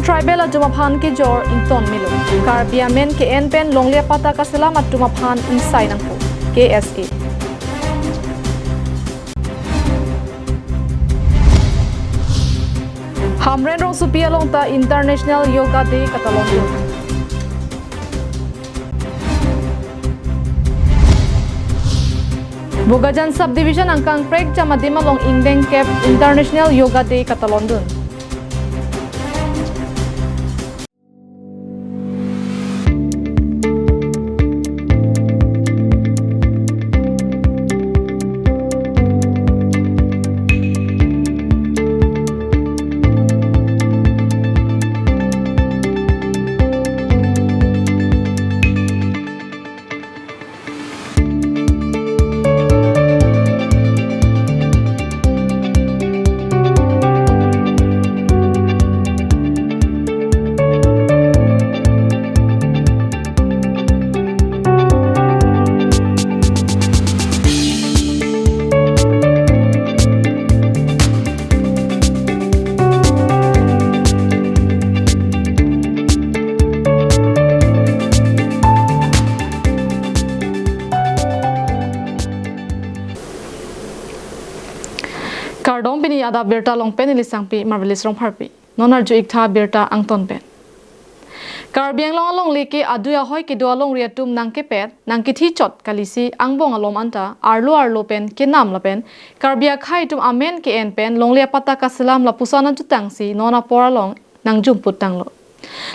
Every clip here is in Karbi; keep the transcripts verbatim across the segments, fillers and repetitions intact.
Tribal atum aphan kejor ington melo. Karbi amen ke-en pen longle apatta kaselam atum aphan ingsai nangpo. K S A. Hamren rongsopi along ta International Yoga Day katalon dun. Bokajan Subdivision angkang prekjam adim along ingdeng kep International Yoga Day katalon dun. Kardom, pini adap birta along pen neli Sangpi Marvelous Rongpharpi. Non arju iktha birta angton pen. Karbi Anglong alongle ke adui ahoi kedo alongri atum nangkepet, nangkethi chot kalisi angbong alom anta arlo arlo pen kenam lapen Karbi akhei atum amen ke-en pen longle apatta kaselam lapuson ajutangsi non apor along nangjumput tanglo.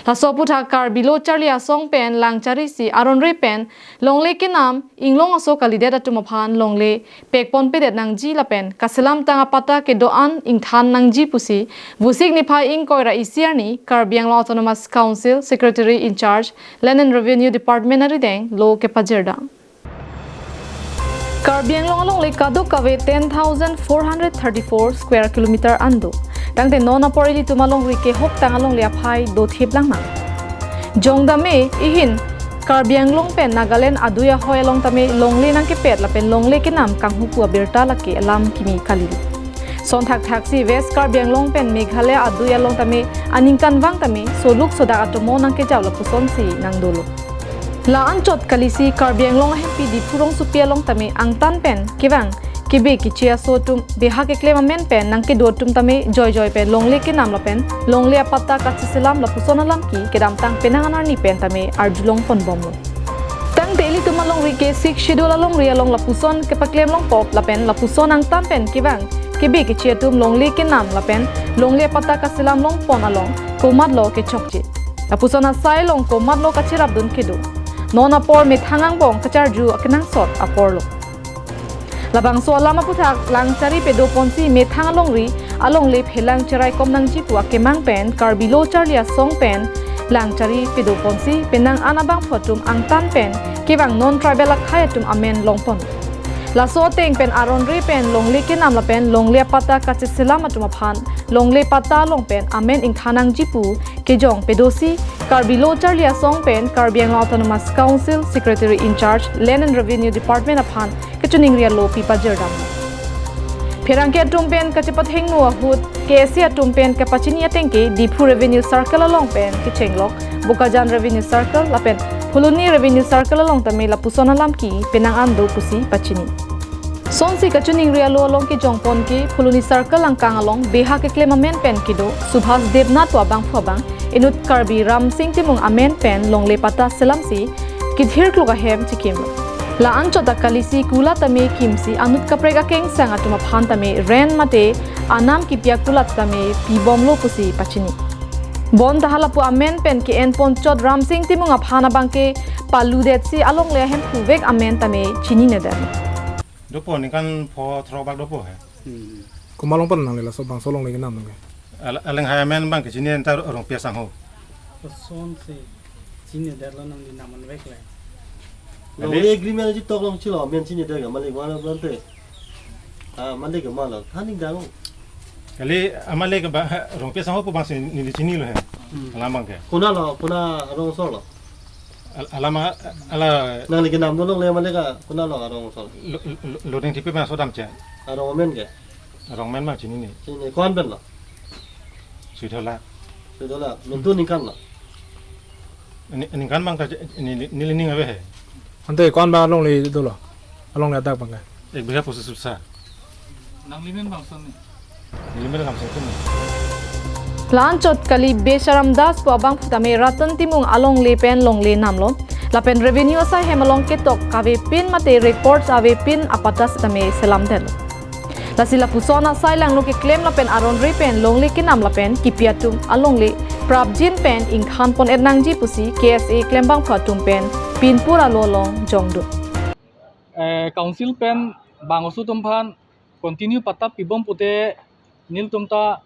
Laso aputhak Karbi Lo Charli Asong pen Langchari si aron re pen longle kenam inglong aso kalidet atum aphan longle pekponpedet nangji lapen kaselamtang apatta kedo-an ingthan nangji pusi Vosik niphai ingkoi ra isi arni Karbi Anglong Autonomous Council Secretary in Charge Land and Revenue Department arideng lo kepajirdam. Karbi Anglong alongle kadokave ten thousand four hundred thirty-four square kilometer an do. Tangte non apor ilitum alongri ke hoktang alongle aphai dothip langmang. Jongdame ihin Karbi Anglong pen Nagaland adui ahoi along tame longle nangkepet lapen longle kenam kanghu pu abirta lake alam kimi kali. Son thakthaksi West Karbi Anglong pen Meghalaya adui along tame aningkanvang tame soluk sodak atomo nangkejau lapusonsi nangdolo. La anchot kalisi Karbi Anglong ahempi Diphu rongsopi along tame angtan pen kevang kebe keche aso atum beha keklem amen pen nangkedo atum tame joijoi pen longle kenam lapen longle apatta kacheselam lapuson alam ke kedamtang penang an arni pen tame arjulong ponbomlo. Tangte ilitum alongri ke Sixth Schedule alongri along lapuson kepaklem longpo lapen lapuson angtan pen kevang kebe keche atum longle kenam lapen longle apatta kaselam longpon along komatlo kechokche. Lapuson asai along komatlo kacherapdun kedo. Non apor methang angbong kacharju akenangsot aporlo. Labangso alam aputhak Langchari pedoponsi methang alongri alongle phelang cheraikom nangji pu akemang pen Karbi Lo Charli Asong pen Langchari pedoponsi penang an abangphu atum angtan pen kevang non tribal akhei atum amen longpon. Laso ateng pen aron re pen longle kenam lapen longle apatta kacheselam atum aphan longle patta along pen amen ingthan nangji pu kejong pedosi Karbi Lo Charli Asong pen Karbi Anglong Autonomous Council Secretary in Charge Land and Revenue Department aphan kachiningri alopi pajirdam. Pherangke atum pen kachepathengno ahut K S A atum pen kapachini ateng ke Diphu Revenue Circle along pen kechenglok, Bokajan Revenue Circle lapen Phuloni Revenue Circle along tame lapuson alam ke penang an do pusi pachini. Sonsi kachiningri alo along kejongpon ke Phuloni Circle angkang along beha keklem amen pen kedo Subhas Debnath pu abangphu abang inut Karbi Ramsing Timung amen pen longle patta selamsi kethir klok ahem chikimlo. La anchot ta kalisi kula tame kimsi anut kaprek akengsang atum aphan tame rent mate anam kipi akulat tame pibomlo pusi pachini. Bonta halapu amen pen ke-enpon chot Ramsing Timung aphan abang ke paludetsi alongle ahemphu vek amen tame chininedetlo. Dopo ningkan pho throk bak dopo he. Hmm. Komat along pen nangle laso bangso alongle kenam nangke? Al-, alanghai amen abang ke chini anta Rongpi asangho. Kosonsi chinidetlo nangli naman vek le. Longle agreement ji tok long chilo amen chinidet ke malik mana bante. Ah, malik ke malo. Thaning dang. Kali amalik ke ba Rongpi asangho pu bangsi neli chinilo he. Hmm. Alam abang ke. Konatlo, kona arong asor lo? Al-, alama, ala nangli kenam dolong le malik ke konatlo arong asor? Lo-, lo-, lo-, loading tipi ma sodam che. Arong amen ke? Arong amen ma chinine. Chini ko-an penlo? Suithola. Dola, mentu ningkan lo. Ni-, ningkan bang ta je-, ni, ni, nelining ave he. Ante ko-an bang alongle dolo? Alongle adak bang ke? Ek bigha pochis ursa. Nanglimen bangso ni? Nelimen bangso tu ni. La-anchot kali Besharam Das pu abangphu tame Ratan Timung alongle pen longle namlo. Lapen revenue asai hem along ketok kavepin mate records avepin apatta sitame selamdetlo. Lasi lapuson asai langno keklem lapen aron re pen longle kenam lapen kipi atum alongle prapjin pen ingthan pon-et nangji pusi K S A klembangphu atum pen pinpur alo along jongdun. Eh, council pen bangso atum aphan continue patta pibom pute nelitum ta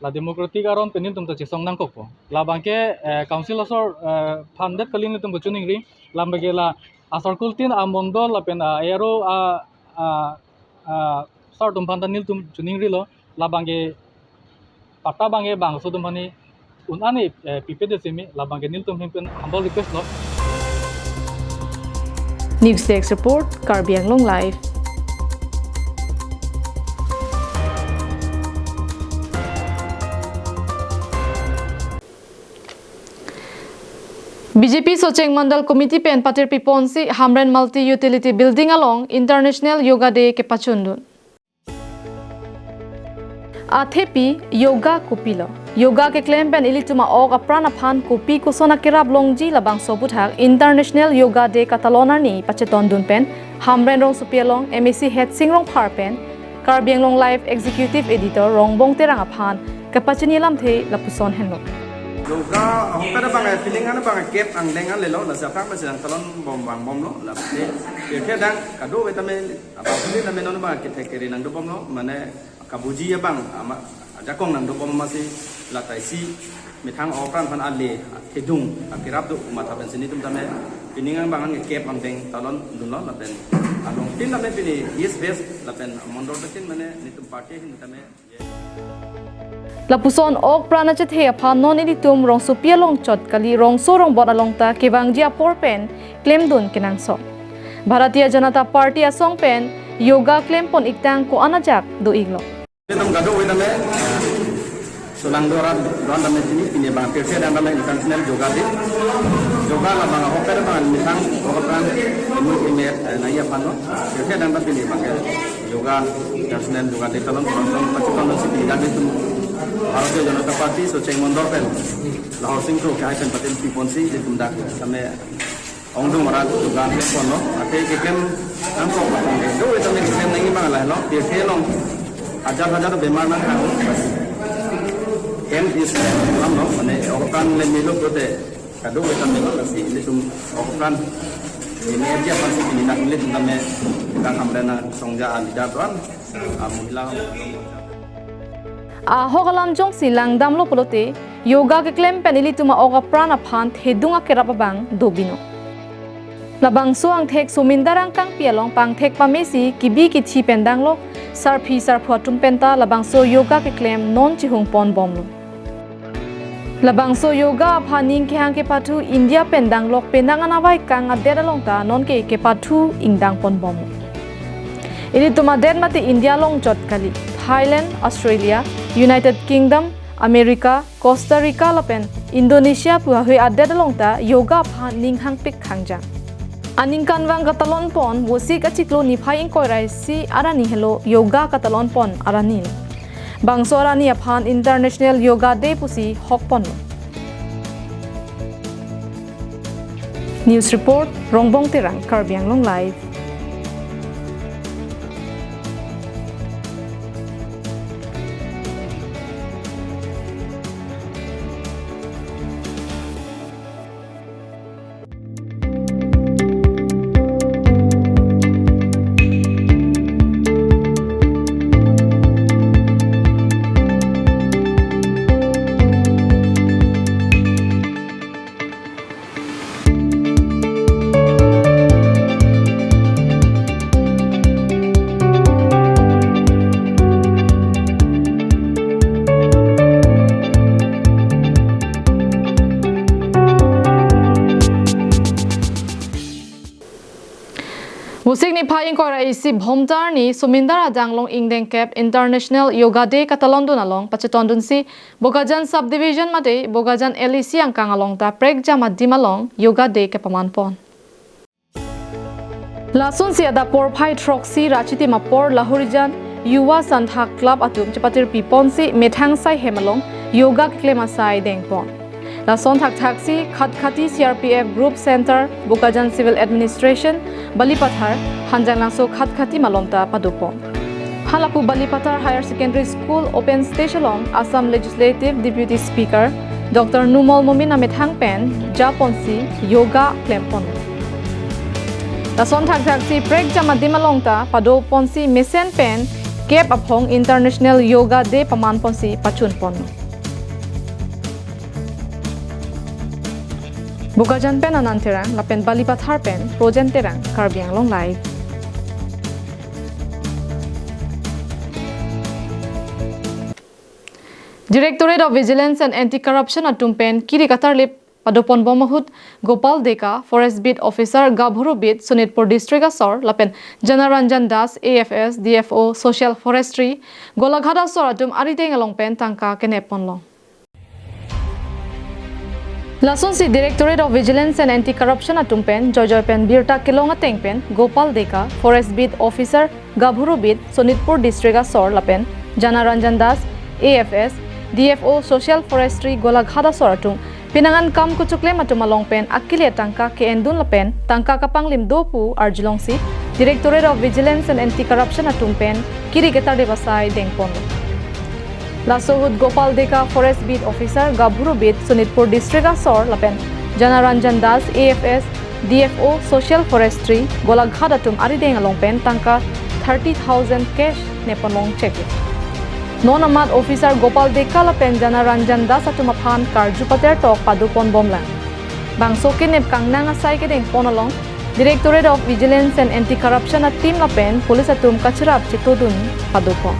la democratic aron pen nelitum ta chesong nangkokpo. Labang ke, eh, council asor, eh, aphan det kali nelitum kachiningri, labang ke la asar kultin amondol lapen a ero a, a, a, sar atum aphan ta nelitum chiningrilo, labang ke patta abang ke bangso atum aphan ni un-an ni, eh, pipedet semi, labang ke nelitum ahin pen humble request lo. News Desk Report, Karbi Anglong Live. B J P Socheng Mandal Committee pen patirpi ponsi Hamren Multi Utility Building along International Yoga Day kepachundun. Athepi, yoga kopilo? Yoga keklem pen ilitum a-ok apran aphan kopi koson akerap longji labangso aputhak International Yoga Day katalon arni pachetondun pen Hamren rongsopi along M A C Headsing Rongphar pen Karbi Anglong Live Executive Editor Rongbong Terang aphan kepachini alamthe lapuson henlo. Yoga ahokpet abang, eh, feeling an abang kep angdeng an lelo, lasi aphrang pasi nangtalon bom bang bomlo, lasi pirthe adang kadokave tame abang feeling tame non abang kethek kere nangdobomlo, mane kabuji abang ama ajakong nangdobom amatsi la taisi methang ok apran aphan ale thedung akerap do matha pensi nelitum tame feeling an abang an kep angdeng talondunlo lapen along tin tame pini East West lapen mondol tin mane nelitum party ahin tame. Lapuson ok pran achethe aphan non ilitum rongsopi along chot kali rongso rongbot along ta kevangji apor pen klemdun kenangsot. Bharatiya Janata Party asong pen yoga klempon iktang ko-an ajak do-iklo? Nelitum kadokave tame, solang doran, doran tame pini, pini abang pirthe adang tame International Yoga Day. Yoga labang ahokpet abang methang ok apran, emu eme, eh, nai aphan lo. Pirthe adang tame pini abang ke Yoga International Yoga Day talon, talon, talon, pachekon talon si pini dak nelitum Bharatiya Janata Party Socheng Mondol pen lahor singkro kehai pen patirpi ponsi nelitum dak tame ongdung arat yoga klem ponlo, athe keklem nangkok, do tame keklem nangji abang lahelo, pirthe along hajar hajar bemar nangkang. Health is wealth lo, mane ok apran le melo pulote kadokave tame lo, lasi nelitum ok apran ini aja pasti ini nak nelitum tame, kita Hamren asong ja a leader doan, a mohila. Ahok alam jongsi langdamlo pulote, yoga keklem pen ilitum a-ok apran aphan thedung akerap abang dobino. Labangso angthek Suminda Rongkangpi along pangthek pamesi kibi kithi pen danglok sarpi sarpo atum penta labangso yoga keklem non chihung pon bomlo. Labangso yoga aphan ning kehang kepathu India pen danglok penang anavai kang adet along ta nonke kepathu ingdang pon bomlo. Ilitum adet mate India along chot kali, Thailand, Australia, United Kingdom, America, Costa Rica lapen Indonesia pu hahui adet along ta yoga aphan ning hangpik hangjang. Aningkanvang katalon pon Vosik achiklo niphai ingkoi ra isi arni helo yoga katalon pon arni. Bangso arni aphan International Yoga Day pusi hok ponlo. News report, Rongbong Terang, Karbi Anglong Live. Pusik niphai ingkoi ra isi Bhomta arni Sumindar Adanglong ingdeng kep International Yoga Day katalondun along pachetondunsi Bokajan Subdivision mate Bokajan L A C angkang along ta prekjam adim along Yoga Day kepaman pon. Lasonsi adap porphai throksi ra chitim apor Lahorijan Yuva Sangha Club atum chepatirpi ponsi methang asai hem along yoga keklem asai dengpon. Lason thakthaksi Khatkhati C R P F Group Center, Bokajan Civil Administration, Balipathar, Hanjanglangso Khatkhati malom ta padopon. Halapu Balipathar Higher Secondary School open stage along Assam Legislative Deputy Speaker Doctor Numal Momin amethang pen japonsi yoga klempon. Lason thakthaksi prekjam adim along ta padoponsi mesen pen kep aphong International Yoga Day pamanponsi pachunpon. Bokajan pen Anand Terang, lapen Balipathar pen Projen Terang, Karbi Anglong Live. Directorate of Vigilance and Anti-Corruption atum pen kiri katarlip padoponbom ahut Gopal Deka, Forest Beat Officer, Gabhuru Beat, Sonitpur District asor, lapen Jana Ranjan Das, A F S, D F O, Social Forestry, Golaghat asor atum arideng along pen tangka kenepponlong. Lasonsi Directorate of Vigilance and Anti-Corruption atum pen joijoi pen birta kelong ateng pen Gopal Deka, Forest Beat Officer, Gabhuru Beat, Sonitpur District asor, lapen Jana Ranjan Das, A F S, D F O, Social Forestry, Golaghat asor atum pinangan kam kuchuklem atum along pen akile tangka ke-endun lapen tangka kapanglim do pu arjulongsi Directorate of Vigilance and Anti-Corruption atum pen kiri ketarlip asai dengpon. Laso ahut Gopal Deka, Forest Beat Officer, Gabhuru Beat, Sonitpur District asor, lapen Jana Ranjan Das, A F S, D F O, Social Forestry, Golaghat atum arideng along pen tangka thirty thousand cash nepponlong chek. Non amat Officer Gopal Deka lapen Jana Ranjan Das atum aphan karju pater tok padoponbomlang. Bangso kenep kangnang asai kedengpon along Directorate of Vigilance and Anti-Corruption a-team lapen police atum kachirap chetodun padopon.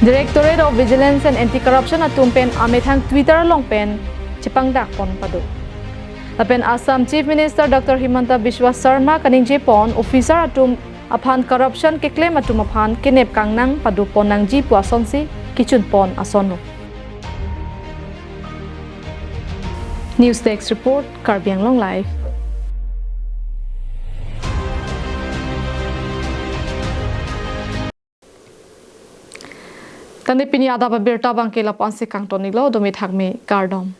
Directorate of Vigilance and Anti-Corruption atum pen amethang Twitter along pen chepangdakpon pado. Lapen Assam Chief Minister Doctor Himanta Biswa Sarma kaningjepon officer atum aphan corruption keklem atum aphan kenep kangnang padopon nangji pu asonsi kechunpon asonlo. News Desk Report, Karbi Anglong Live. Tangte pini adap abirta abangke lapu-ansi kangton-iklo, dome thakme kardom.